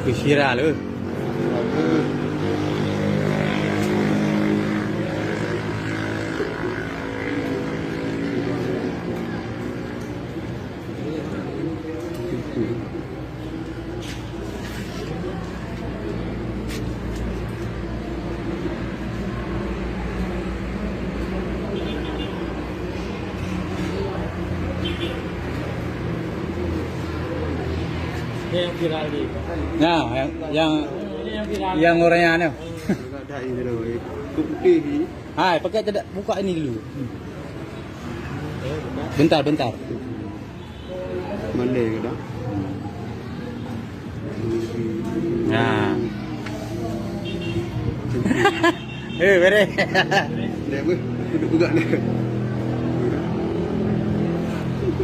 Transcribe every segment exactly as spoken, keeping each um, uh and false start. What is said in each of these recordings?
Viral, eh. Ini yang viral di. Nah, yang, yang, ini yang viral. Yang orangnya aneh. Ada ini loh, kup putih ni. Hai, pakai tidak buka ini dulu. Bentar, bentar. Malay ke dah? Nah. Eh, beres. Dah apa? Duduk pegang dia.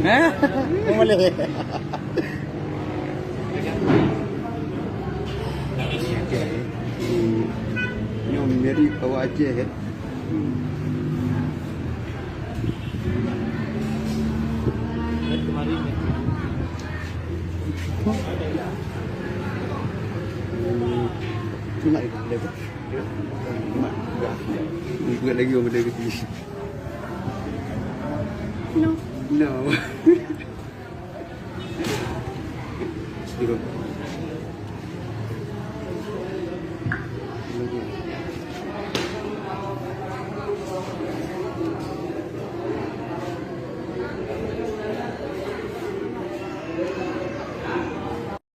Hah? Malay. Hmm. Nyoe mirip awak Aceh kan? Hmm. Ingat itu, ada apa? Ingat juga. Ingat lagi orang benda kecil. No. No.